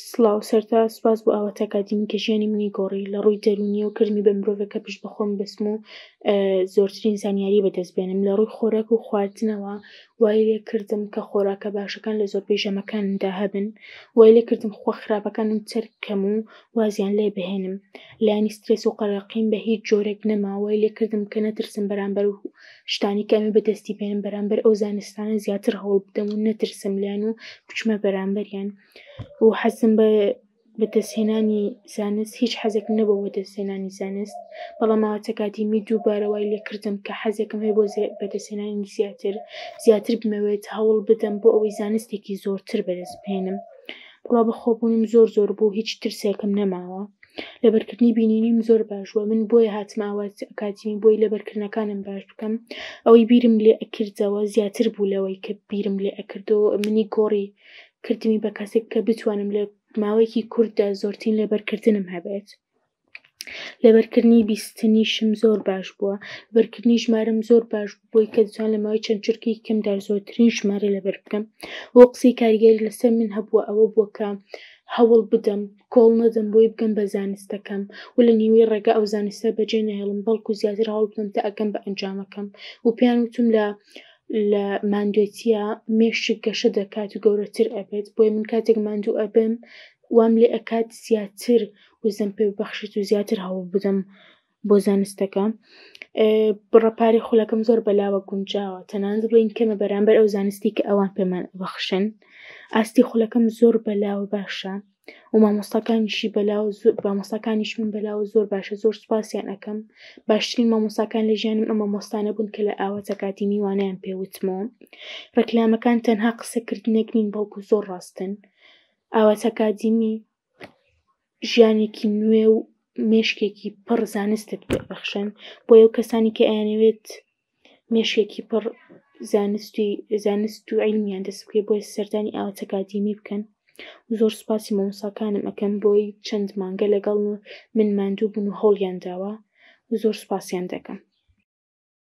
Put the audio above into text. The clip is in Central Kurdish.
سڵاو سەرتا سوپاس بۆ ئاوات ئەکادیمی کە ژیانی منی گۆڕی لە ڕووی دەروونیەوە کردمی بە مرۆڤێک کە پشت بە خۆم بەستم و زۆرترین زانیاری بەدەست بێنم لە ڕووی خۆراک و خواردنەوە وای لێ کردم کە خۆراکە باشەکان لە زۆربەی ژەمەکانمدا هەبن وای لێ کردم خووە خراپەکانم تەرک کەم و وازیان لێ بهێنم لایەنی سترێس و قەلەقیم بە هیچ جۆرێک نەما وای لێ کردم کە نەترسم بەرامبەر شتانی کە ئەمە بەدەستی بێنم بەرامبەر ئەو زانستانە زیاتر هەوڵ بدەم و نەترسم لێیان و بچمە بەرامبەریان و حەزم بە بەدەستهێنانی زانست هیچ حەزێکم نەبوو بەدەستهێنانی زانست بەڵام ئاوات ئەکادیمی دووبارە وای لێکردم کە حەزێکم هەیە بۆ بەدەستهێنانی زیاتر زیاتر بمەوێت هەوڵ بدەم بۆ ئەوەی زانستێکی زۆرتر بەدەست بهێنم بڕوا بەخۆبوونم زۆر زۆر بوو هیچ ترسێکم نەماوە لەبەرکردنی بینینیم زۆر باش بووە من بۆیە هاتمە ئاوات ئەکادیمی بۆی لەبەرکردنەکانم باش بکەم ئەوەی بیرم لێ ئەکردەوە زیاتر بوو لەوەی کە بیرم لێ ئەکردەوە منی گۆڕی کردمی بە کەسێک کە بتوانم لە ماوەیەکی کورتدا زۆرترین لەبەرکردنم هەبێت لەبەرکردنی بیستنیشم زۆر باش بووە لەبەرکردنی ژمارەم زۆر باش بوو بۆی کە دەتوانم لە ماوەی چەند چرکەیەکی کەمدا زۆرترین ژمارە لەبەر بکەم و قسەی کاریگەری لەسەر من هەبووە ئەوە بووە کە هەوڵ بدەم کۆڵ نەدەم بۆی بگەم بە زانستەکەم و لە نیوەی ڕێگا ئەو زانستە بەجێ نەهێڵم بەڵکو زیاتر هەوڵ بدەم تا ئەگەم بە ئەنجامەکەم و پێیان وتم لە لە ماندوێتیە مێشک گەشە دەکات و گەورەتر ئەبێت بۆیە من کاتێک ماندوو ئەبم وام لێ ئەکات زیاتر وزەم پێ ببەخشێت و زیاتر هەوڵ بدەم بۆ زانستەکە بڕە پارەی خولەکەم زۆر بەلاوە گونجاوە تەنانەت بڵین کەمە بەرامبەر ئەو زانستی کە ئەوان پێمان ئەبەخشن ئاستی خولەکەم زۆر بەلاوە باشە و مامۆستاکانیشی بەلاوە مامۆستاکانیش من بەلاوە زۆر باشە زۆر سوپاسیان ئەەکەم باشترین مامۆستاکان لە ژیانم ئەم مامۆستانە بوون کە لە ئاوات ئەکادیمی وانەیان پێوتمەوە ڕێکلامەکان تەنها قسەکردنێک نین بەڵکو زۆر ڕاستن ئاوات ئەکادیمی ژیانێکی نوێ و مێشکێکی پڕ زانستت پێ بەخشن بۆیە ئەو کەسانی کە ئەیانەوێت مێشکێکی پڕ زانستی زانست و عیلمیان دەست بکەوێت بۆیە سەردانی ئاوات ئەکادیمی بکەن زۆر سوپاسی مامۆستاکانم ئەکەم بۆی چەند مانگە لەگەڵ من ماندوو بوون و هەوڵیان داوە زۆر سوپاسیان دەکەم.